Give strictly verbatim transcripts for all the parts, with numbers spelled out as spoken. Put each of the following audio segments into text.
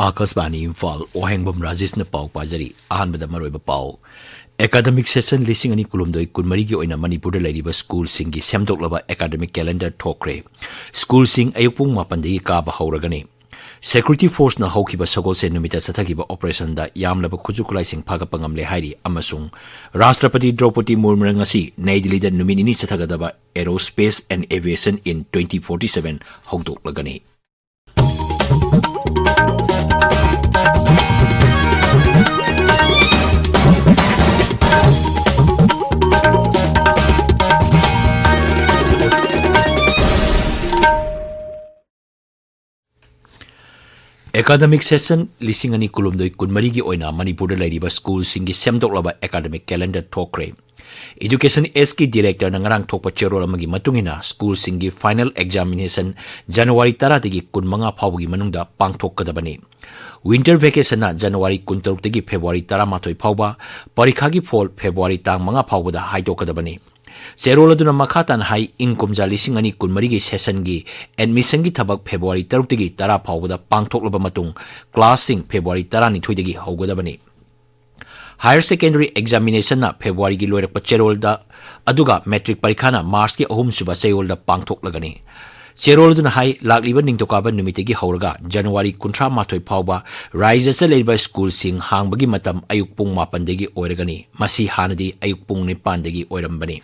ꯑꯥꯀꯥꯁꯕꯥꯅꯤ ꯏꯝꯐꯥꯜ, ꯋꯥꯍꯦꯡꯕꯝ ꯔꯥꯖꯦꯁꯅ ꯄꯥꯎ ꯄꯥꯖꯔꯤ꯫ ꯑꯍꯥꯟꯕꯗ ꯃꯔꯨꯑꯣꯏꯕ ꯄꯥꯎ꯫ ꯑꯦꯀꯥꯗꯃꯤꯛ ꯁꯦꯁꯟ ꯂꯤꯁꯤꯡ ꯑꯅꯤ ꯀꯨꯟꯍꯨꯝꯗꯣꯏ ꯀꯨꯟꯃꯔꯤꯒꯤ ꯑꯣꯏꯅ ꯃꯅꯤꯄꯨꯔꯗ ꯂꯩꯔꯤꯕ ꯁ꯭ꯀꯨꯜꯁꯤꯡꯒꯤ ꯁꯦꯝꯗꯣꯛꯂꯕ ꯑꯦꯀꯥꯗꯃꯤꯛ ꯀꯦꯂꯦꯟꯗꯔ ꯊꯣꯛꯈ꯭ꯔꯦ꯫ ꯁ꯭ꯀꯨꯜꯁꯤꯡ ꯑꯌꯨꯛ ꯄꯨꯡ ꯃꯥꯄꯟꯗꯒꯤ ꯀꯥꯕ ꯍꯧꯔꯒꯅꯤ꯫ ꯁꯦꯀ꯭ꯌꯨꯔꯤꯇꯤ ꯐꯣꯔꯁꯅ ꯍꯧꯈꯤꯕ ꯁꯒꯣꯜꯁꯦꯟ ꯅꯨꯃꯤꯠꯇ ꯆꯠꯊꯈꯤꯕ ꯑꯣꯄꯔꯦꯁꯟꯗ ꯌꯥꯝꯂꯕ ꯈꯨꯠꯁꯨ ꯈꯨꯠꯂꯥꯏꯁꯤꯡ ꯐꯥꯒꯠꯄ ꯉꯝꯂꯦ ꯍꯥꯏꯔꯤ ꯑꯃꯁꯨꯡ ꯔꯥꯁꯇ꯭ꯔꯄꯇꯤ ꯗ꯭ꯔꯧꯄꯗꯤ ꯃꯨꯔꯃꯨꯅ ꯉꯁꯤ ꯅꯩ ꯗꯤꯜꯂꯤꯗ ꯅꯨꯃꯤꯠ ꯅꯤꯅꯤ ꯆꯠꯊꯒꯗꯕ Aerospace and Aviation in twenty forty-seven ꯍꯧꯗꯣꯛꯂꯒꯅꯤ꯫ ꯑꯦꯀꯥꯗꯃꯤꯛ ꯁꯦꯁꯟ ꯂꯤꯁꯤꯡ ꯑꯅꯤ ꯀꯨꯟꯍꯨꯝꯗꯣꯏ ꯀꯨꯟꯃꯔꯤꯒꯤ ꯑꯣꯏꯅ ꯃꯅꯤꯄꯨꯔꯗ ꯂꯩꯔꯤꯕ ꯁ꯭ꯀꯨꯜꯁꯤꯡꯒꯤ ꯁꯦꯝꯗꯣꯛꯂꯕ ꯑꯦꯀꯥꯗꯃꯤꯛ ꯀꯦꯂꯦꯟꯗꯔ ꯊꯣꯛꯈ꯭ꯔꯦ꯫ ꯏꯗꯨꯀꯦꯁꯟ ꯑꯦꯁꯀꯤ ꯗꯤꯔꯦꯛꯇꯔꯅ ꯉꯔꯥꯡ ꯊꯣꯛꯄ ꯆꯦꯔꯣꯜ ꯑꯃꯒꯤ ꯃꯇꯨꯡ ꯏꯟꯅ, ꯁ꯭ꯀꯨꯜꯁꯤꯡꯒꯤ ꯐꯥꯏꯅꯦꯜ ꯑꯦꯛꯖꯥꯃꯤꯅꯦꯁꯟ ꯖꯅꯋꯥꯔꯤ ꯇꯔꯥꯗꯒꯤ ꯀꯨꯟꯃꯉꯥ ꯐꯥꯎꯕꯒꯤ ꯃꯅꯨꯡꯗ ꯄꯥꯡꯊꯣꯛꯀꯗꯕꯅꯤ꯫ ꯋꯤꯟꯇꯔ ꯚꯦꯀꯦꯁꯟꯅ ꯖꯅꯋꯥꯔꯤ ꯀꯨꯟꯇꯔꯨꯛꯇꯒꯤ ꯐꯦꯕ꯭ꯔꯨꯋꯥꯔꯤ ꯇꯔꯥꯃꯥꯊꯣꯏ ꯐꯥꯎꯕ, ꯄꯔꯤꯈꯥꯒꯤ ꯐꯣꯜ ꯐꯦꯕ꯭ꯔꯨꯋꯥꯔꯤ ꯇꯥꯡ ꯃꯉꯥ ꯐꯥꯎꯕꯗ ꯍꯥꯏꯗꯣꯛꯀꯗꯕꯅꯤ꯫ ꯆꯦꯔꯣꯜ ꯑꯗꯨꯅ ꯃꯈꯥ ꯇꯥꯅ ꯍꯥꯏ, ꯏꯪ ꯀꯨꯝꯖꯥ ꯂꯤꯁꯤꯡ ꯑꯅꯤ ꯀꯨꯟꯃꯔꯤꯒꯤ ꯁꯦꯁꯟꯒꯤ ꯑꯦꯗꯃꯤꯁꯟꯒꯤ ꯊꯕꯛ ꯐꯦꯕ꯭ꯔꯨꯋꯥꯔꯤ ꯇꯔꯨꯛꯇꯒꯤ ꯇꯔꯥ ꯐꯥꯎꯕꯗ ꯄꯥꯡꯊꯣꯛꯂꯕ ꯃꯇꯨꯡ, ꯀ꯭ꯂꯥꯁꯁꯤꯡ ꯐꯦꯕ꯭ꯔꯨꯋꯥꯔꯤ ꯇꯔꯥꯅꯤꯊꯣꯏꯗꯒꯤ ꯍꯧꯒꯗꯕꯅꯤ꯫ ꯍꯥꯌꯔ ꯁꯦꯀꯦꯟꯗꯔꯤ ꯑꯦꯛꯖꯥꯃꯤꯅꯦꯁꯟꯅ ꯐꯦꯕ꯭ꯔꯨꯋꯥꯔꯤꯒꯤ ꯂꯣꯏꯔꯛꯄ ꯆꯦꯔꯣꯜꯗ, ꯑꯗꯨꯒ ꯃꯦꯇ꯭ꯔꯤꯛ ꯄꯔꯤꯈꯥꯅ ꯃꯥꯔꯆꯀꯤ ꯑꯍꯨꯝꯁꯨꯕ ꯆꯌꯣꯜꯗ ꯄꯥꯡꯊꯣꯛꯂꯒꯅꯤ꯫ ꯆꯦꯔꯣꯜ ꯑꯗꯨꯅ ꯍꯥꯏ, ꯂꯥꯛꯂꯤꯕ ꯅꯤꯡꯊꯧꯀꯥꯕ ꯅꯨꯃꯤꯠꯇꯒꯤ ꯍꯧꯔꯒ ꯖꯅꯋꯥꯔꯤ ꯀꯨꯟꯊ꯭ꯔꯥ ꯃꯥꯊꯣꯏ ꯐꯥꯎꯕ ꯔꯥꯏꯖ꯭ꯌ ꯑꯁꯤꯗ ꯂꯩꯔꯤꯕ ꯁ꯭ꯀꯨꯜꯁꯤꯡ ꯍꯥꯡꯕꯒꯤ ꯃꯇꯝ ꯑꯌꯨꯛ ꯄꯨꯡ ꯃꯥꯄꯟꯗꯒꯤ ꯑꯣꯏꯔꯒꯅꯤ꯫ ꯃꯁꯤ ꯍꯥꯟꯅꯗꯤ ꯑꯌꯨꯛ ꯄꯨꯡ ꯅꯤꯄꯥꯟꯗꯒꯤ ꯑꯣꯏꯔꯝꯕꯅꯤ꯫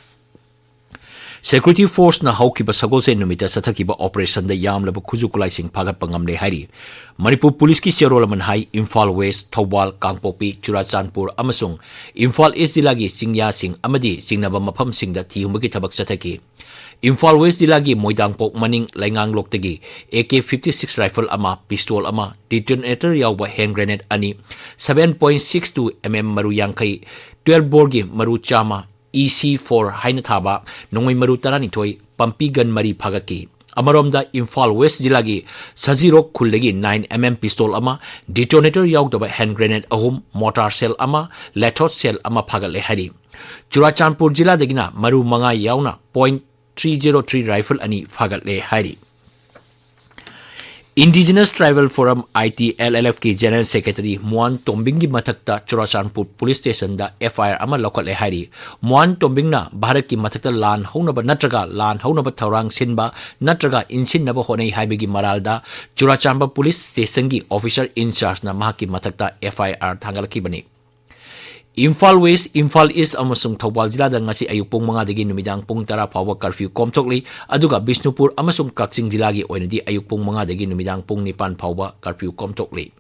ꯁꯦꯀ꯭ꯌꯨꯔꯤꯇꯤ ꯐꯣꯔꯁꯅ ꯍꯧꯈꯤꯕ ꯁꯒꯣꯜꯁꯦꯟ ꯅꯨꯃꯤꯠꯇ ꯆꯠꯊꯈꯤꯕ ꯑꯣꯄꯔꯦꯁꯟꯗ ꯌꯥꯝꯂꯕ ꯈꯨꯠꯁꯨ ꯈꯨꯠꯂꯥꯏꯁꯤꯡ ꯐꯥꯒꯠꯄ ꯉꯝꯂꯦ ꯍꯥꯏꯔꯤ꯫ ꯃꯅꯤꯄꯨꯔ ꯄꯨꯂꯤꯁꯀꯤ ꯆꯦꯔꯣꯜ ꯑꯃꯅ ꯍꯥꯏ, ꯏꯝꯐꯥꯜ ꯋꯦꯁ, ꯊꯧꯕꯥꯜ, ꯀꯥꯡꯄꯣꯛꯄꯤ, ꯆꯨꯔꯥꯆꯥꯟꯄꯨꯔ ꯑꯃꯁꯨꯡ ꯏꯝꯐꯥꯜ ꯏꯁ ꯖꯤꯂꯥꯒꯤ ꯆꯤꯡꯌꯥꯁꯤꯡ ꯑꯃꯗꯤ ꯆꯤꯡꯅꯕ ꯃꯐꯝꯁꯤꯡꯗ ꯊꯤꯍꯨꯝꯕꯒꯤ ꯊꯕꯛ ꯆꯠꯊꯈꯤ꯫ ꯏꯝꯐꯥꯜ ꯋꯦꯁ ꯖꯤꯂꯥꯒꯤ ꯃꯣꯏꯗꯥꯡꯄꯣꯛ ꯃꯅꯤꯡ ꯂꯩꯉꯥꯡꯂꯣꯛꯇꯒꯤ A K fifty six rifle ꯑꯃ, ꯄꯤꯁꯇꯣꯜ ꯑꯃ, ꯗꯤꯇꯣꯅꯦꯇꯔ ꯌꯥꯎꯕ ꯍꯦꯟ ꯒ꯭ꯔꯦꯅꯦꯗ ꯑꯅꯤ, seven point six two M M ꯃꯔꯨ ꯌꯥꯡꯈꯩ, twelve ꯕꯣꯔꯒꯤ ꯃꯔꯨ ꯆꯥꯝꯃ, E C four ꯍꯥꯏꯅ ꯊꯥꯕ ꯅꯣꯡꯃꯩ ꯃꯔꯨ ꯇꯔꯥꯅꯤꯊꯣꯏ, ꯄꯝꯄꯤ ꯒꯟ ꯃꯔꯤ ꯐꯥꯒꯠꯈꯤ꯫ ꯑꯃꯔꯣꯝꯗ, ꯏꯝꯐꯥꯜ ꯋꯦꯁ ꯖꯤꯂꯥꯒꯤ ꯁꯖꯤꯔꯣꯛ ꯈꯨꯜꯗꯒꯤ nine M M ꯄꯤꯁꯇꯣꯜ ꯑꯃ, ꯗꯤꯇꯣꯅꯦꯇꯔ ꯌꯥꯎꯗꯕ ꯍꯦꯟ ꯒ꯭ꯔꯦꯅꯦꯗ ꯑꯍꯨꯝ, ꯃꯣꯔꯇꯥꯔ ꯁꯦꯜ ꯑꯃ, ꯂꯦꯊꯣꯠ ꯁꯦꯜ ꯑꯃ ꯐꯥꯒꯠꯂꯦ ꯍꯥꯏꯔꯤ꯫ ꯆꯨꯔꯥꯆꯥꯟꯄꯨꯔ ꯖꯤꯂꯥꯗꯒꯤꯅ ꯃꯔꯨ ꯃꯉꯥ ꯌꯥꯎꯅ point three zero three rifle ꯑꯅꯤ ꯐꯥꯒꯠꯂꯦ ꯍꯥꯏꯔꯤ꯫ Indigenous Tribal Forum, I T L L F ꯀꯤ General Secretary ꯃꯣꯍꯟ ꯇꯣꯝꯕꯤꯡꯒꯤ ꯃꯊꯛꯇ Churachandpur Police Station the F I R ꯑꯃ ꯂꯧꯈꯠꯂꯦ ꯍꯥꯏꯔꯤ꯫ ꯃꯣꯍꯟ ꯇꯣꯝꯕꯤꯡꯅ ꯚꯥꯔꯠꯀꯤ ꯃꯊꯛꯇ ꯂꯥꯟ ꯍꯧꯅꯕ ꯅꯠꯇ꯭ꯔꯒ ꯂꯥꯟ ꯍꯧꯅꯕ ꯊꯧꯔꯥꯡ ꯁꯤꯟꯕ ꯅꯠꯇ꯭ꯔꯒ ꯏꯟꯁꯤꯟꯅꯕ ꯍꯣꯠꯅꯩ ꯍꯥꯏꯕꯒꯤ ꯃꯔꯥꯜꯗ ꯆꯨꯔꯥꯆꯥꯟꯄꯨꯔ Police Station ꯒꯤ officer in charge ꯅ ꯃꯍꯥꯛꯀꯤ ꯃꯊꯛꯇ F I R ꯊꯥꯡꯒꯠꯂꯛꯈꯤꯕꯅꯤ꯫ Imphal West, Imphal East ꯑꯃꯁꯨꯡ ꯊꯧꯕꯥꯜ ꯖꯤꯂꯥꯗ ꯉꯁꯤ ꯑꯌꯨꯛ ꯄꯨꯡ ꯃꯉꯥꯗꯒꯤ ꯅꯨꯃꯤꯗꯥꯡ ꯄꯨꯡ ꯇꯔꯥ ꯐꯥꯎꯕ curfew ꯀꯣꯝꯊꯣꯛꯂꯤ, ꯑꯗꯨꯒ ꯕꯤꯁꯅꯨꯄꯨꯔ ꯑꯃꯁꯨꯡ ꯀꯛꯆꯤꯡ ꯖꯤꯂꯥꯒꯤ ꯑꯣꯏꯅꯗꯤ ꯑꯌꯨꯛ ꯄꯨꯡ ꯃꯉꯥꯗꯒꯤ ꯅꯨꯃꯤꯗꯥꯡ ꯄꯨꯡ ꯅꯤꯄꯥꯟ ꯐꯥꯎꯕ curfew ꯀꯣꯝꯊꯣꯛꯂꯤ꯫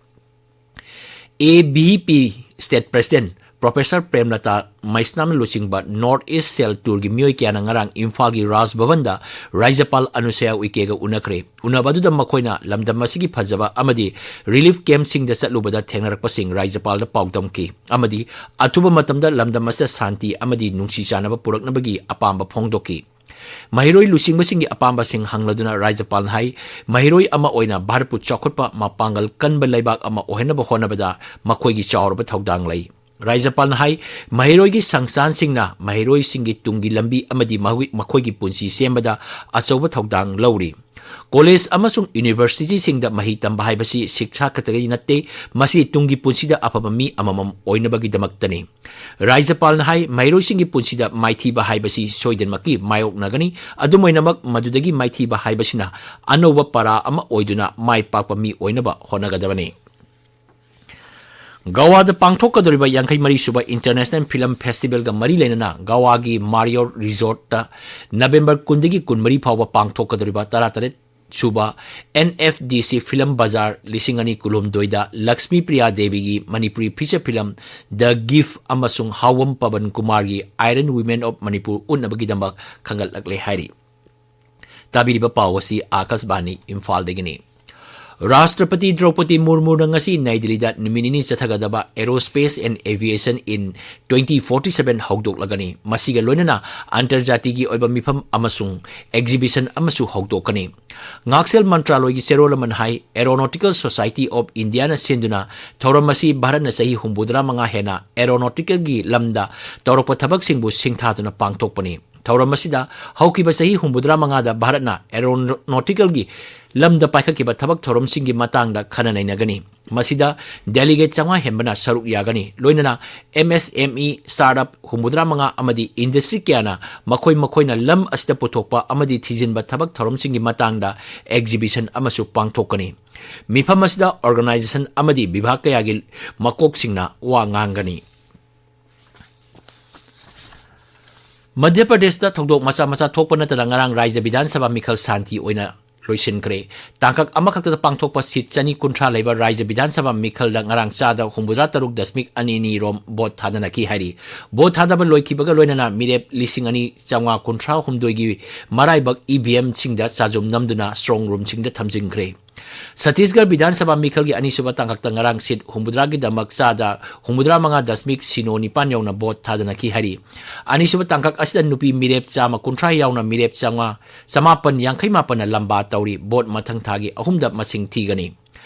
A B P State President Professor ꯄ꯭ꯔꯦꯝꯂꯇꯥ ꯃꯩꯁꯅꯥꯝꯅ ꯂꯨꯆꯤꯡꯕ North East Cell Tour ꯒꯤ ꯃꯤꯑꯣꯏ ꯀꯌꯥꯅ ꯉꯔꯥꯡ ꯏꯝꯐꯥꯜꯒꯤ ꯔꯥꯖ ꯚꯕꯟꯗ ꯔꯥꯖ꯭ꯌꯄꯥꯜ ꯑꯅꯨꯁꯨꯌꯥ ꯎꯏꯀꯦꯒ ꯎꯅꯈ꯭ꯔꯦ꯫ ꯎꯅꯕ ꯑꯗꯨꯗ ꯃꯈꯣꯏꯅ ꯂꯝꯗꯝ ꯑꯁꯤꯒꯤ ꯐꯖꯕ ꯑꯃꯗꯤ relief camp ꯁꯤꯡꯗ ꯆꯠꯂꯨꯕꯗ ꯊꯦꯡꯅꯔꯛꯄꯁꯤꯡ ꯔꯥꯖ꯭ꯌꯄꯥꯜꯗ ꯄꯥꯎꯗꯝꯈꯤ ꯑꯃꯗꯤ ꯑꯊꯨꯕ ꯃꯇꯝꯗ ꯂꯝꯗꯝ ꯑꯁꯤꯗ ꯁꯥꯟꯇꯤ ꯑꯃꯗꯤ ꯅꯨꯡꯁꯤ ꯆꯥꯟꯅꯕ ꯄꯨꯔꯛꯅꯕꯒꯤ ꯑꯄꯥꯝꯕ ꯐꯣꯡꯗꯣꯛꯈꯤ꯫ ꯃꯍꯩꯔꯣꯏ ꯂꯨꯆꯤꯡꯕꯁꯤꯡꯒꯤ ꯑꯄꯥꯝꯕꯁꯤꯡ ꯍꯪꯂꯗꯨꯅ ꯔꯥꯖ꯭ꯌꯄꯥꯜꯅ ꯍꯥꯏ, ꯃꯍꯩꯔꯣꯏ ꯑꯃ ꯑꯣꯏꯅ ꯚꯥꯔꯠꯄꯨ ꯆꯥꯎꯈꯠꯄ ꯃꯄꯥꯡꯒꯜ ꯀꯟꯕ ꯂꯩꯕꯥꯛ ꯑꯃ ꯑꯣꯏꯍꯟꯅꯕ ꯍꯣꯠꯅꯕꯗ ꯃꯈꯣꯏꯒꯤ ꯆꯥꯎꯔꯕ ꯊꯧꯗꯥꯡ ꯂꯩ꯫ ꯔꯥꯖ꯭ꯌꯄꯥꯜꯅ ꯍꯥꯏ, ꯃꯍꯩꯔꯣꯏꯒꯤ ꯁꯪꯁꯊꯥꯟꯁꯤꯡꯅ ꯃꯍꯩꯔꯣꯏꯁꯤꯡꯒꯤ ꯇꯨꯡꯒꯤ ꯂꯝꯕꯤ ꯑꯃꯗꯤ ꯃꯍꯧ-, ꯃꯈꯣꯏꯒꯤ ꯄꯨꯟꯁꯤ ꯁꯦꯝꯕꯗ ꯑꯆꯧꯕ ꯊꯧꯗꯥꯡ ꯂꯧꯔꯤ꯫ College ꯑꯃꯁꯨꯡ university ꯁꯤꯡꯗ ꯃꯍꯩ ꯇꯝꯕ ꯍꯥꯏꯕꯁꯤ ꯁꯤꯛꯁꯥ ꯈꯛꯇꯒꯤ ꯅꯠꯇꯦ, ꯃꯁꯤ ꯇꯨꯡꯒꯤ ꯄꯨꯟꯁꯤꯗ ꯑꯐꯕ ꯃꯤ ꯑꯃꯃꯝ ꯑꯣꯏꯅꯕꯒꯤꯗꯃꯛꯇꯅꯤ꯫ ꯔꯥꯖ꯭ꯌꯄꯥꯜꯅ ꯍꯥꯏ, ꯃꯍꯩꯔꯣꯏꯁꯤꯡꯒꯤ ꯄꯨꯟꯁꯤꯗ ꯃꯥꯏꯊꯤꯕ ꯍꯥꯏꯕꯁꯤ ꯁꯣꯏꯗꯅꯃꯛꯀꯤ ꯃꯥꯌꯣꯛꯅꯒꯅꯤ, ꯑꯗꯨꯝ ꯑꯣꯏꯅꯃꯛ ꯃꯗꯨꯗꯒꯤ ꯃꯥꯏꯊꯤꯕ ꯍꯥꯏꯕꯁꯤꯅ ꯑꯅꯧꯕ ꯄꯔꯥ ꯑꯃ ꯑꯣꯏꯗꯨꯅ ꯃꯥꯏ ꯄꯥꯛꯄ ꯃꯤ ꯑꯣꯏꯅꯕ ꯍꯣꯠꯅꯒꯗꯕꯅꯤ꯫ ꯒꯋꯥꯗ ꯄꯥꯡꯊꯣꯛꯀꯗꯧꯔꯤꯕ ꯌꯥꯡꯈꯩ ꯃꯔꯤ ꯁꯨꯕ International Film Festival ꯒ ꯃꯔꯤ ꯂꯩꯅꯅ ꯒꯋꯥꯒꯤ Marriott Resort ꯇ ꯅꯕꯦꯝꯕꯔ ꯀꯨꯟꯗꯒꯤ ꯀꯨꯟꯃꯔꯤ ꯐꯥꯎꯕ ꯄꯥꯡꯊꯣꯛꯀꯗꯧꯔꯤꯕ ꯇꯔꯥꯇꯔꯦꯠ ꯁꯨꯕ N F D C Film Bazaar ꯂꯤꯁꯤꯡ ꯑꯅꯤ ꯀꯨꯟꯍꯨꯝꯗꯣꯏꯗ Lakshmi Priya ꯗꯦꯕꯤꯒꯤ Manipuri feature film The Gift ꯑꯃꯁꯨꯡ ꯍꯥꯎꯕꯝ Paban ꯀꯨꯃꯥꯔꯒꯤ Iron Women of Manipur ꯎꯠꯅꯕꯒꯤꯗꯃꯛ ꯈꯟꯒꯠꯂꯛꯂꯦ ꯍꯥꯏꯔꯤ꯫ ꯇꯥꯕꯤꯔꯤꯕ ꯄꯥꯎ ꯑꯁꯤ ꯑꯥꯀꯥꯁꯕꯥꯅꯤ ꯏꯝꯐꯥꯜꯗꯒꯤꯅꯤ꯫ ꯔꯥꯁꯇ꯭ꯔꯄꯇꯤ ꯗ꯭ꯔꯧꯄꯗꯤ ꯃꯨꯔꯃꯨꯅ ꯉꯁꯤ ꯅꯩ ꯗꯤꯜꯂꯤꯗ ꯅꯨꯃꯤꯠ ꯅꯤꯅꯤ ꯆꯠꯊꯒꯗꯕ Aerospace and Aviation in twenty forty seven ꯍꯧꯗꯣꯛꯂꯒꯅꯤ꯫ ꯃꯁꯤꯒ ꯂꯣꯏꯅꯅ ꯑꯟꯇꯔꯖꯥꯇꯤꯒꯤ ꯑꯣꯏꯕ ꯃꯤꯐꯝ ꯑꯃꯁꯨꯡ exhibition ꯑꯃꯁꯨ ꯍꯧꯗꯣꯛꯀꯅꯤ꯫ ꯉꯥꯛꯁꯦꯜ ꯃꯟꯇ꯭ꯔꯥꯂꯣꯏꯒꯤ ꯆꯦꯔꯣꯜ ꯑꯃꯅ ꯍꯥꯏ, Aeronautical Society of India ꯅ ꯁꯤꯟꯗꯨꯅ ꯊꯧꯔꯝ ꯑꯁꯤ ꯚꯥꯔꯠꯅ ꯆꯍꯤ ꯍꯨꯝꯐꯨꯇꯔꯥ ꯃꯉꯥ ꯍꯦꯟꯅ aeronautical ꯒꯤ ꯂꯝꯗ ꯇꯧꯔꯛꯄ ꯊꯕꯛꯁꯤꯡꯕꯨ ꯁꯤꯡꯊꯥꯗꯨꯅ ꯄꯥꯡꯊꯣꯛꯄꯅꯤ꯫ ꯊꯧꯔꯝ ꯑꯁꯤꯗ ꯍꯧꯈꯤꯕ ꯆꯍꯤ ꯍꯨꯝꯐꯨꯇꯔꯥ ꯃꯉꯥꯗ ꯚꯥꯔꯠꯅ aeronautical ꯒꯤ ꯂꯝꯗ ꯄꯥꯏꯈꯠꯈꯤꯕ ꯊꯕꯛ ꯊꯧꯔꯝꯁꯤꯡꯒꯤ ꯃꯇꯥꯡꯗ ꯈꯟꯅ ꯅꯩꯅꯒꯅꯤ꯫ ꯃꯁꯤꯗ delegate ꯆꯥꯝꯃꯉꯥ ꯍꯦꯟꯕꯅ ꯁꯔꯨꯛ ꯌꯥꯒꯅꯤ꯫ ꯂꯣꯏꯅꯅ M S M E, startup ꯍꯨꯝꯐꯨꯇꯔꯥ ꯃꯉꯥ ꯑꯃꯗꯤ industry ꯀꯌꯥꯅ ꯃꯈꯣꯏ ꯃꯈꯣꯏꯅ ꯂꯝ ꯑꯁꯤꯗ ꯄꯨꯊꯣꯛꯄ ꯑꯃꯗꯤ ꯊꯤꯖꯤꯟꯕ ꯊꯕꯛ ꯊꯧꯔꯝꯁꯤꯡꯒꯤ ꯃꯇꯥꯡꯗ exhibition ꯑꯃꯁꯨ ꯄꯥꯡꯊꯣꯛꯀꯅꯤ꯫ ꯃꯤꯐꯝ ꯑꯁꯤꯗ organization ꯑꯃꯗꯤ ꯕꯤꯚꯥꯒ ꯀꯌꯥꯒꯤ ꯃꯀꯣꯛꯁꯤꯡꯅ ꯋꯥ ꯉꯥꯡꯒꯅꯤ꯫ ꯃꯙ꯭ꯌ ꯄ꯭ꯔꯗꯦꯁꯇ ꯊꯧꯗꯣꯛ ꯃꯆꯥ ꯃꯆꯥ ꯊꯣꯛꯄ ꯅꯠꯇꯅ ꯉꯔꯥꯡ ꯔꯥꯖ꯭ꯌ ꯕꯤꯙꯥꯟ ꯁꯚꯥ ꯃꯤꯈꯜ ꯁꯥꯟꯇꯤ ꯑꯣꯏꯅ ꯂꯣꯏꯁꯤꯟꯈ꯭ꯔꯦ꯫ ꯇꯥꯡꯀꯛ ꯑꯃꯈꯛꯇꯗ ꯄꯥꯡꯊꯣꯛꯄ ꯁꯤꯠ ꯆꯅꯤ ꯀꯨꯟꯊ꯭ꯔꯥ ꯂꯩꯕ ꯔꯥꯖ꯭ꯌ ꯕꯤꯙꯥꯟ ꯁꯚꯥ ꯃꯤꯈꯜꯗ ꯉꯔꯥꯡ ꯆꯥꯗ ꯍꯨꯝꯐꯨꯇꯔꯥ ꯇꯔꯨꯛ ꯗꯁꯃꯤꯛ ꯑꯅꯤ ꯑꯅꯤ ꯔꯣꯝ ꯚꯣꯠ ꯊꯥꯗꯅꯈꯤ ꯍꯥꯏꯔꯤ꯫ ꯚꯣꯠ ꯊꯥꯗꯕ ꯂꯣꯏꯈꯤꯕꯒ ꯂꯣꯏꯅꯅ ꯃꯤꯔꯦꯞ ꯂꯤꯁꯤꯡ ꯑꯅꯤ ꯆꯥꯝꯃꯉꯥ ꯀꯨꯟꯊ꯭ꯔꯥ ꯍꯨꯝꯗꯣꯏꯒꯤ ꯃꯔꯥꯏꯕꯛ E V M ꯁꯤꯡꯗ ꯆꯥꯖꯨꯝ ꯅꯝꯗꯨꯅ strong room ꯁꯤꯡꯗ ꯊꯝꯖꯤꯟꯈ꯭ꯔꯦ꯫ ꯁꯠꯇꯤꯁꯒꯔ ꯕꯤꯙꯥꯟ ꯁꯚꯥ ꯃꯤꯈꯜꯒꯤ ꯑꯅꯤꯁꯨꯕ ꯇꯥꯡꯀꯛꯇ ꯉꯔꯥꯡ ꯁꯤꯠ ꯍꯨꯝꯐꯨꯇꯔꯥꯒꯤꯗꯃꯛ ꯆꯥꯗ ꯍꯨꯝꯐꯨꯇꯔꯥ ꯃꯉꯥ ꯗꯁꯃꯤꯛ ꯁꯤꯅꯣ ꯅꯤꯄꯥꯟ ꯌꯧꯅ ꯚꯣꯠ ꯊꯥꯗꯅꯈꯤ ꯍꯥꯏꯔꯤ꯫ ꯑꯅꯤꯁꯨꯕ ꯇꯥꯡꯀꯛ ꯑꯁꯤꯗ ꯅꯨꯄꯤ ꯃꯤꯔꯦꯞ ꯆꯥꯝꯃ ꯀꯨꯟꯊ꯭ꯔꯥ ꯌꯥꯎꯅ ꯃꯤꯔꯦꯞ ꯆꯥꯝꯃꯉꯥ, ꯆꯃꯥꯄꯟ ꯌꯥꯡꯈꯩ ꯃꯥꯄꯟꯅ ꯂꯝꯕꯥ ꯇꯧꯔꯤ꯫ ꯚꯣꯠ ꯃꯊꯪ ꯊꯥꯒꯤ ꯑꯍꯨꯝꯗ ꯃꯁꯤꯡ ꯊꯤꯒꯅꯤ꯫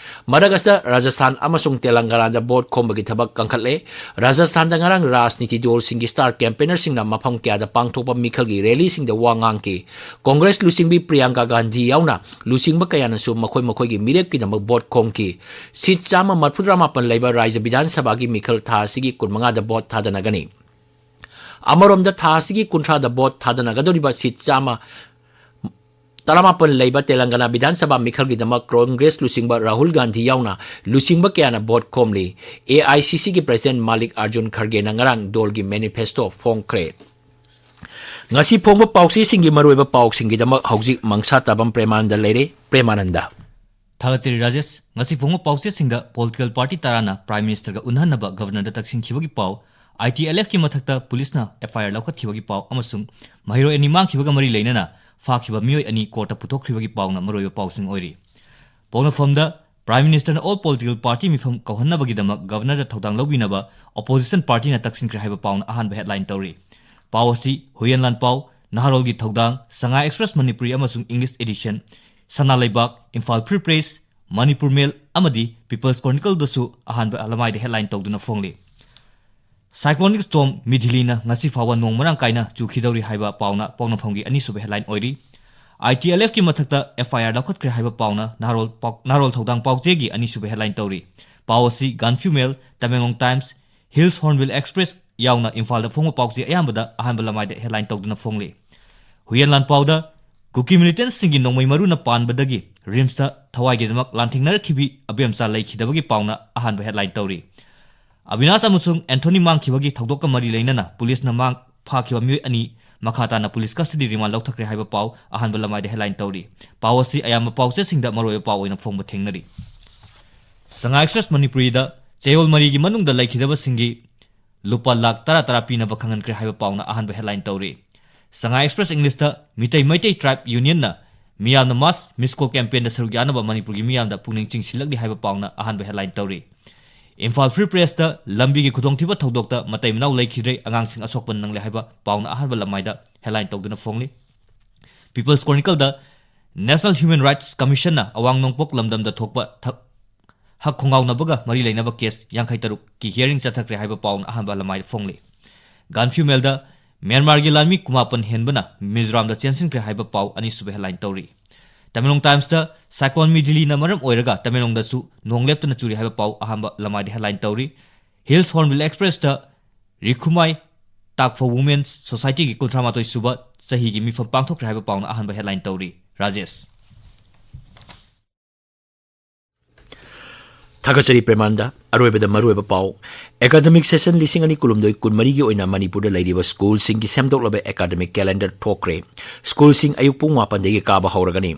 ꯃꯔꯛ ꯑꯁꯤꯗ ꯔꯥꯖꯁꯊꯥꯟ ꯑꯃꯁꯨꯡ ꯇꯦꯂꯪꯒꯥꯅꯥꯗ ꯚꯣꯠ ꯈꯣꯝꯕꯒꯤ ꯊꯕꯛ ꯀꯟꯈꯠꯂꯦ꯫ ꯔꯥꯖꯁꯊꯥꯟꯗ ꯉꯔꯥꯡ ꯔꯥꯖꯅꯤꯇꯤ ꯗꯣꯜꯁꯤꯡꯒꯤ star campaignerꯁꯤꯡꯅ ꯃꯐꯝ ꯀꯌꯥꯗ ꯄꯥꯡꯊꯣꯛꯄ ꯃꯤꯈꯜꯒꯤ rallyꯁꯤꯡꯗ ꯋꯥ ꯉꯥꯡꯈꯤ꯫ ꯀꯣꯡꯒ꯭ꯔꯦꯁ ꯂꯨꯆꯤꯡꯕꯤ ꯄ꯭ꯔꯤꯌꯥꯡꯀꯥ ꯒꯥꯟꯙꯤ ꯌꯥꯎꯅ ꯂꯨꯆꯤꯡꯕ ꯀꯌꯥꯅꯁꯨ ꯃꯈꯣꯏ ꯃꯈꯣꯏꯒꯤ ꯃꯤꯔꯦꯞꯀꯤꯗꯃꯛ ꯚꯣꯠ ꯈꯣꯝꯈꯤ꯫ ꯁꯤꯠ ꯆꯥꯝꯃ ꯃꯔꯤꯐꯨꯇꯔꯥ ꯃꯥꯄꯟ ꯂꯩꯕ ꯔꯥꯖ꯭ꯌ ꯕꯤꯙꯥꯟ ꯁꯚꯥꯒꯤ ꯃꯤꯈꯜ ꯊꯥ ꯑꯁꯤꯒꯤ ꯀꯨꯟꯃꯉꯥꯗ ꯚꯣꯠ ꯊꯥꯗꯅꯒꯅꯤ꯫ ꯑꯃꯔꯣꯝꯗ, ꯊꯥ ꯑꯁꯤꯒꯤ ꯀꯨꯟꯊ꯭ꯔꯥꯗ ꯚꯣꯠ ꯊꯥꯗꯅꯒꯗꯧꯔꯤꯕ ꯁꯤꯠ ꯆꯥꯝꯃ ꯇꯔꯥꯃꯥꯄꯟ ꯂꯩꯕ ꯇꯦꯂꯪꯒꯥꯅꯥ ꯕꯤꯙꯥꯟ ꯁꯚꯥ ꯃꯤꯈꯜꯒꯤꯗꯃꯛ ꯀꯣꯡꯒ꯭ꯔꯦꯁ ꯂꯨꯆꯤꯡꯕ ꯔꯥꯍꯨꯜ ꯒꯥꯟꯙꯤ ꯌꯥꯎꯅ ꯂꯨꯆꯤꯡꯕ ꯀꯌꯥꯅ ꯚꯣꯠ ꯈꯣꯝꯂꯤ꯫ A I C Cꯒꯤ president ꯃꯥꯂꯤꯛ ꯑꯥꯔꯖꯨꯟ ꯈꯔꯒꯦꯅ ꯉꯔꯥꯡ ꯗꯣꯜꯒꯤ manifesto ꯐꯣꯡꯈ꯭ꯔꯦ꯫ ꯉꯁꯤ ꯐꯣꯡꯕ ꯄꯥꯎꯆꯦꯁꯤꯡꯒꯤ ꯃꯔꯨꯑꯣꯏꯕ ꯄꯥꯎꯁꯤꯡꯒꯤꯗꯃꯛ ꯍꯧꯖꯤꯛ ꯃꯪꯁꯥ ꯇꯥꯕꯝ ꯄ꯭ꯔꯦꯃꯥꯅꯟꯗ ꯂꯩꯔꯦ꯫ ꯄ꯭ꯔꯦꯃꯥꯅꯟꯗ꯫ ꯊꯥꯒꯠꯆꯔꯤ ꯔꯥꯖꯦꯁ꯫ ꯉꯁꯤ ꯐꯣꯡꯕ ꯄꯥꯎꯆꯦꯁꯤꯡꯗ political party ꯇꯔꯥꯅ Prime Ministerꯒ ꯎꯅꯍꯟꯅꯕ Governorꯗ ꯇꯛꯁꯤꯟꯈꯤꯕꯒꯤ ꯄꯥꯎ, I T L F ꯀꯤ ꯃꯊꯛꯇ ꯄꯨꯂꯤꯁꯅ F I R ꯂꯧꯈꯠꯈꯤꯕꯒꯤ ꯄꯥꯎ ꯑꯃꯁꯨꯡ ꯃꯍꯩꯔꯣꯏ ꯑꯅꯤ ꯃꯥꯡꯈꯤꯕꯒ ꯃꯔꯤ ꯂꯩꯅꯅ ꯐꯥꯈꯤꯕ ꯃꯤꯑꯣꯏ ꯑꯅꯤ courtꯇ ꯄꯨꯊꯣꯛꯈ꯭ꯔꯤꯕꯒꯤ ꯄꯥꯎꯅ ꯃꯔꯨꯑꯣꯏꯕ ꯄꯥꯎꯁꯤꯡ ꯑꯣꯏꯔꯤ꯫ ꯄꯣꯛꯅꯐꯝꯗ Prime Ministerꯅ all political party ꯃꯤꯐꯝ ꯀꯧꯍꯟꯅꯕꯒꯤꯗꯃꯛ Governorꯗ ꯊꯧꯗꯥꯡ ꯂꯧꯕꯤꯅꯕ opposition partyꯅ ꯇꯛꯁꯤꯟꯈ꯭ꯔꯦ ꯍꯥꯏꯕ ꯄꯥꯎꯅ ꯑꯍꯥꯟꯕ headline ꯇꯧꯔꯤ꯫ ꯄꯥꯎ ꯑꯁꯤ ꯍꯨꯌꯦꯟ ꯂꯥꯟꯄꯥꯎ, ꯅꯍꯥꯔꯣꯜꯒꯤ ꯊꯧꯗꯥꯡ, ꯁꯉꯥꯏ Express ꯃꯅꯤꯄꯨꯔꯤ ꯑꯃꯁꯨꯡ English edition, ꯁꯅꯥ ꯂꯩꯕꯥꯛ, ꯏꯝꯐꯥꯜ Free Press, ꯃꯅꯤꯄꯨꯔ ꯃꯦꯜ ꯑꯃꯗꯤ People's Chronicleꯗꯁꯨ ꯑꯍꯥꯟꯕ ꯂꯃꯥꯏꯗ headline ꯇꯧꯗꯨꯅ ꯐꯣꯡꯂꯤ꯫ Cyclonic storm ꯃꯤꯊꯤꯂꯤꯅ ꯉꯁꯤ ꯐꯥꯎꯕ ꯅꯣꯡ ꯃꯔꯥꯡ ꯀꯥꯏꯅ ꯆꯨꯈꯤꯗꯧꯔꯤ ꯍꯥꯏꯕ ꯄꯥꯎꯅ ꯄꯥꯎꯅꯐꯝꯒꯤ ꯑꯅꯤꯁꯨꯕ headline ꯑꯣꯏꯔꯤ꯫ ITLFꯀꯤ ꯃꯊꯛꯇ FIR ꯂꯧꯈꯠꯈ꯭ꯔꯦ ꯍꯥꯏꯕ ꯄꯥꯎꯅ ꯅꯍꯥꯔꯣꯜ ꯄꯥꯎ-, ꯅꯍꯥꯔꯣꯜ ꯊꯧꯗꯥꯡ ꯄꯥꯎꯆꯦꯒꯤ ꯑꯅꯤꯁꯨꯕ headline ꯇꯧꯔꯤ꯫ ꯄꯥꯎ ꯑꯁꯤ ꯒꯥꯟꯐ꯭ꯌꯨ ꯃꯦꯜ, Tamenglong Times, Hills Hornbill Express ꯌꯥꯎꯅ ꯏꯝꯐꯥꯜꯗ ꯐꯣꯡꯕ ꯄꯥꯎꯆꯦ ꯑꯌꯥꯝꯕꯗ ꯑꯍꯥꯟꯕ ꯂꯃꯥꯏꯗ headline ꯇꯧꯗꯨꯅ ꯐꯣꯡꯂꯤ꯫ ꯍꯨꯏꯌꯦꯟ ꯂꯥꯟꯄꯥꯎꯗ ꯀꯨꯀꯤ ꯃꯤꯂꯤꯇꯦꯟꯠꯁꯤꯡꯒꯤ ꯅꯣꯡꯃꯩ ꯃꯔꯨꯅ ꯄꯥꯟꯕꯗꯒꯤ ꯔꯤꯝꯁꯇ ꯊꯋꯥꯏꯒꯤꯗꯃꯛ ꯂꯥꯟꯊꯦꯡꯅꯔꯛꯈꯤꯕꯤ ꯑꯕꯦꯝꯆꯥ ꯂꯩꯈꯤꯗꯕꯒꯤ ꯄꯥꯎꯅ ꯑꯍꯥꯟꯕ headline ꯇꯧꯔꯤ꯫ ꯑꯕꯤꯅꯥꯁ ꯑꯃꯁꯨꯡ ꯑꯦꯟꯊꯣꯅꯤ ꯃꯥꯡꯈꯤꯕꯒꯤ ꯊꯧꯗꯣꯛꯀ ꯃꯔꯤ ꯂꯩꯅꯅ ꯄꯨꯂꯤꯁꯅ ꯃꯥꯡ ꯐꯥꯈꯤꯕ ꯃꯤꯑꯣꯏ ꯑꯅꯤ ꯃꯈꯥ ꯇꯥꯅ ꯄꯨꯂꯤꯁ ꯀꯁꯇꯗꯤ ꯔꯤꯃꯥꯟ ꯂꯧꯊꯈ꯭ꯔꯦ ꯍꯥꯏꯕ ꯄꯥꯎ ꯑꯍꯥꯟꯕ ꯂꯃꯥꯏꯗ headline ꯇꯧꯔꯤ꯫ ꯄꯥꯎ ꯑꯁꯤ ꯑꯌꯥꯝꯕ ꯄꯥꯎꯆꯦꯁꯤꯡꯗ ꯃꯔꯨꯑꯣꯏꯕ ꯄꯥꯎ ꯑꯣꯏꯅ ꯐꯣꯡꯕ ꯊꯦꯡꯅꯔꯤ꯫ ꯁꯉꯥꯏ ꯑꯦꯛꯁꯄ꯭ꯔꯦꯁ ꯃꯅꯤꯄꯨꯔꯤꯗ ꯆꯌꯣꯜ ꯃꯔꯤꯒꯤ ꯃꯅꯨꯡꯗ ꯂꯩꯈꯤꯗꯕꯁꯤꯡꯒꯤ ꯂꯨꯄꯥ ꯂꯥꯈ ꯇꯔꯥ ꯇꯔꯥ ꯄꯤꯅꯕ ꯈꯪꯍꯟꯈ꯭ꯔꯦ ꯍꯥꯏꯕ ꯄꯥꯎꯅ ꯑꯍꯥꯟꯕ headline ꯇꯧꯔꯤ꯫ ꯁꯉꯥꯏ ꯑꯦꯛꯁꯄ꯭ꯔꯦꯁ ꯏꯪꯂꯤꯁꯇ ꯃꯤꯇꯩ ꯃꯩꯇꯩ ꯇ꯭ꯔꯥꯏꯕ ꯌꯨꯅꯤꯌꯟꯅ ꯃꯤꯌꯥꯝꯅ ꯃꯥꯁ ꯃꯤꯁ ꯀꯣꯜ ꯀꯦꯝꯄꯦꯟꯗ ꯁꯔꯨꯛ ꯌꯥꯅꯕ ꯃꯅꯤꯄꯨꯔꯒꯤ ꯃꯤꯌꯥꯝꯗ ꯄꯨꯛꯅꯤꯡ ꯆꯤꯡꯁꯤꯜꯂꯛꯂꯤ ꯍꯥꯏꯕ ꯄꯥꯎꯅ ꯑꯍꯥꯟꯕ headline ꯇꯧꯔꯤ꯫ ꯏꯝꯐꯥꯜ ꯐ꯭ꯔꯤ ꯄ꯭ꯔꯦꯁꯇ ꯂꯝꯕꯤꯒꯤ ꯈꯨꯗꯣꯡꯊꯤꯕ ꯊꯧꯗꯣꯛꯇ ꯃꯇꯩ ꯃꯅꯥꯎ ꯂꯩꯈꯤꯗ꯭ꯔꯦ, ꯑꯉꯥꯡꯁꯤꯡ ꯑꯁꯣꯛꯄ ꯅꯪꯂꯦ ꯍꯥꯏꯕ ꯄꯥꯎꯅ ꯑꯍꯥꯟꯕ ꯂꯃꯥꯏꯗ headline ꯇꯧꯗꯨꯅ ꯐꯣꯡꯂꯤ꯫ ꯄꯤꯄꯜꯁ ꯀ꯭ꯔꯣꯅꯤꯀꯜꯗ National Human Rights Commissionꯅ ꯑꯋꯥꯡ ꯅꯣꯡꯄꯣꯛ ꯂꯝꯗꯝꯗ ꯊꯣꯛꯄ ꯊꯛ-, ꯍꯛ ꯈꯣꯡꯒꯥꯎꯅꯕꯒ ꯃꯔꯤ ꯂꯩꯅꯕ ꯀꯦꯁ ꯌꯥꯡꯈꯩ ꯇꯔꯨꯛꯀꯤ hearing ꯆꯠꯊꯈ꯭ꯔꯦ ꯍꯥꯏꯕ ꯄꯥꯎꯅ ꯑꯍꯥꯟꯕ ꯂꯃꯥꯏꯗ ꯐꯣꯡꯂꯤ꯫ ꯒꯥꯟꯐ꯭ꯌꯨ ꯃꯦꯜꯗ ꯃ꯭ꯌꯥꯟꯃꯥꯔꯒꯤ ꯂꯥꯟꯃꯤ ꯀꯨꯃꯥꯄꯟ ꯍꯦꯟꯕꯅ ꯃꯤꯖꯣꯔꯥꯝꯗ ꯆꯦꯟꯁꯤꯟꯈ꯭ꯔꯦ ꯍꯥꯏꯕ ꯄꯥꯎ ꯑꯅꯤꯁꯨꯕ headline ꯇꯧꯔꯤ꯫ ꯇꯃꯦꯡꯂꯣꯡ ꯇꯥꯏꯝꯁꯇ ꯁꯥꯏꯀ꯭ꯂꯣꯟ ꯃꯤꯊꯤꯂꯤꯅ ꯃꯔꯝ ꯑꯣꯏꯔꯒ ꯇꯃꯦꯡꯂꯣꯡꯗꯁꯨ ꯅꯣꯡ ꯂꯦꯞꯇꯅ ꯆꯨꯔꯤ ꯍꯥꯏꯕ ꯄꯥꯎ ꯑꯍꯥꯟꯕ ꯂꯃꯥꯏꯗ headline ꯇꯧꯔꯤ꯫ ꯍꯤꯜꯁ ꯍꯣꯔꯟꯕꯤꯜ ꯑꯦꯛꯁꯄ꯭ꯔꯦꯁꯇ ꯔꯤꯈꯨꯃꯥꯏ ꯇꯥꯛꯐ ꯋꯨꯃꯦꯟꯁ ꯁꯣꯁꯥꯏꯇꯤꯒꯤ ꯀꯨꯟꯊ꯭ꯔꯥ ꯃꯥꯊꯣꯏ ꯁꯨꯕ ꯆꯍꯤꯒꯤ ꯃꯤꯐꯝ ꯄꯥꯡꯊꯣꯛꯈ꯭ꯔꯦ ꯍꯥꯏꯕ ꯄꯥꯎꯅ ꯑꯍꯥꯟꯕ headline ꯇꯧꯔꯤ꯫ ꯔꯥꯖꯦꯁ꯫ ꯊꯥꯒꯠꯆꯔꯤ ꯄ꯭ꯔꯦꯃꯥꯅꯟꯗ꯫ ꯑꯔꯣꯏꯕꯗ ꯃꯔꯨꯑꯣꯏꯕ ꯄꯥꯎ꯫ Academic session ꯂꯤꯁꯤꯡ ꯑꯅꯤ ꯀꯨꯟꯍꯨꯝꯗꯣꯏ ꯀꯨꯟꯃꯔꯤꯒꯤ ꯑꯣꯏꯅ ꯃꯅꯤꯄꯨꯔꯗ ꯂꯩꯔꯤꯕ ꯁ꯭ꯀꯨꯜꯁꯤꯡꯒꯤ ꯁꯦꯝꯗꯣꯛꯂꯕ academic calendar ꯊꯣꯛꯈ꯭ꯔꯦ꯫ ꯁ꯭ꯀꯨꯜꯁꯤꯡ ꯑꯌꯨꯛ ꯄꯨꯡ ꯃꯥꯄꯟꯗꯒꯤ ꯀꯥꯕ ꯍꯧꯔꯒꯅꯤ꯫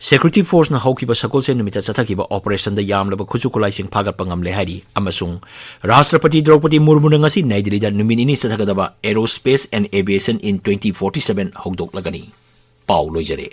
Security forceꯅ ꯍꯧꯈꯤꯕ ꯁꯒꯣꯜꯁꯦꯟ ꯅꯨꯃꯤꯠꯇ ꯆꯠꯊꯈꯤꯕ operationꯗ ꯌꯥꯝꯂꯕ ꯈꯨꯠꯁꯨ ꯈꯨꯠꯂꯥꯏꯁꯤꯡ ꯐꯥꯒꯠꯄ ꯉꯝꯂꯦ ꯍꯥꯏꯔꯤ꯫ ꯑꯃꯁꯨꯡ ꯔꯥꯁꯇ꯭ꯔꯄꯇꯤ ꯗ꯭ꯔꯧꯄꯗꯤ ꯃꯨꯔꯃꯨꯅ ꯉꯁꯤ ꯅꯩ ꯗꯤꯜꯂꯤꯗ ꯅꯨꯃꯤꯠ ꯅꯤꯅꯤ ꯆꯠꯊꯒꯗꯕ Aerospace and Aviation in twenty forty seven ꯍꯧꯗꯣꯛꯂꯒꯅꯤ꯫ ꯄꯥꯎ ꯂꯣꯏꯖꯔꯦ꯫